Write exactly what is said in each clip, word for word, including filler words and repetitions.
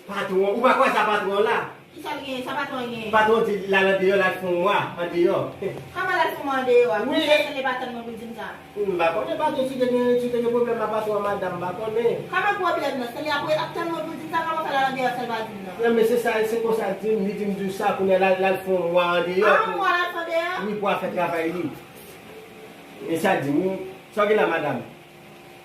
Patwon, ou pa kwè sa patwon la? Kisa l genyen? Sa patwon an genyen? Patwon di l al andeyò, l al fè yon mwa andeyò. Kòman l al fè yon mwa andeyò a? Wi. Poukisa Stanley pa tann mwen pou l di m sa? M pa konnen, patwon, si te gen, si te gen pwoblèm ak patwon an, madanm, m pa konnen. Kòman pwoblèm nan? Stanley ap, ap tann mwen pou l di m sa, kòman fè l al andeyò san l pa di m nan? Non, men se sa, se konsa l di m, li di m di w sa, kounye a l al, l al fè yon mwa andeyò. A, yon mwa l al fè andeyò? Wi, pou al fè travay li. E sa l di m, wi. Sa w gen la, madanm?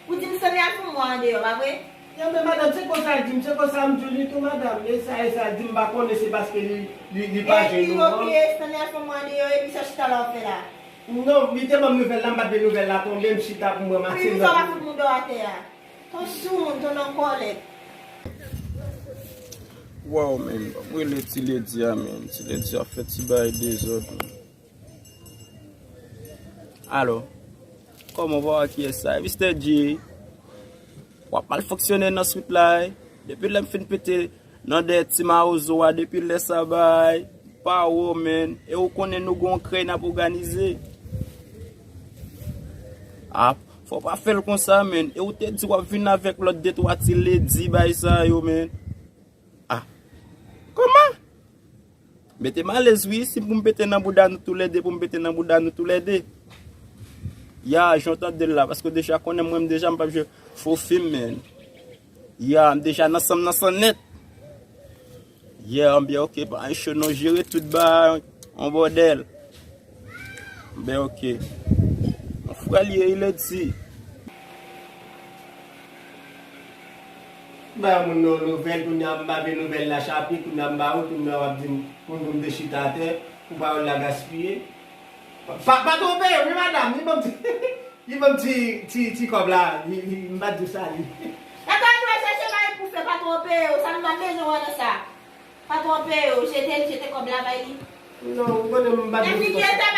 Ou di m Stanley al fè yon mwa andeyò, pa vre? Non, men madanm, se konsa l di m, se konsa m di w li tou, madanm. E sa, e sa l di m, m pa konnen se paske li, li, li pa jwenn nou an. Epi, ok, Stanley al fè yon mwa andeyò, epi sa chita la w ap fè la? Non, li te ban m nouvèl la, m pa t vle nouvèl la tonbe, m chita pou m ranmase lòt. Wi, sa w pa fout moun dò atè a. Ton soumoun, ton nan kòlèt. Waw, men, ban m rele Ti Ledi a, men. Ti Ledi ap fè ti bagay dezòd, men. Alo, kòman w va wè kiyès sa? Mistè Dje, w ap mal fonksyone nan swit la, wi. Depi lè m fin pete nan dèyè ti mawozo a, depi lè sa bay, pa wè w, men. E ou konnen nou gen yon krèy n ap òganize. A, fò w pa fè l konsa, men. E ou te di w ap vin avèk lòt de twa ti ledi bay sa yo, men. A, kòman? Mete m alèz wi, si pou m pete nan bouda nou toulède, pou m pete nan bouda nou toulède. Ya, jan w tande l la, paske w deja konnen mwen, m deja m p ap jwe fo fim, men. Ya, m deja nan san m, nan san nèt. Ya, m byen oke, pa gen cho non, jere tout ba, yon bòdèl. Ben, oke. Mon frè l ye, il est dit. Ba moun nan nouvèl, kounye a m ba vle nouvèl la chape, kounye a m ba ou, kounye a w ap di m, moun pou m te chita atè, pou pawòl la gaspiye. Pa, pa twonpe yo, wi, madanm, li ban m ti, li ban m ti, ti, ti kòb la, li, li, m pa di w sa, li. Epa nou al chèche bagay pou fè, pa twonpe yo, sa nou pa bezwen wè nan sa. Pa twonpe yo, jete l, jete kòb la bay li. Non, ou konnen m pa di w sa.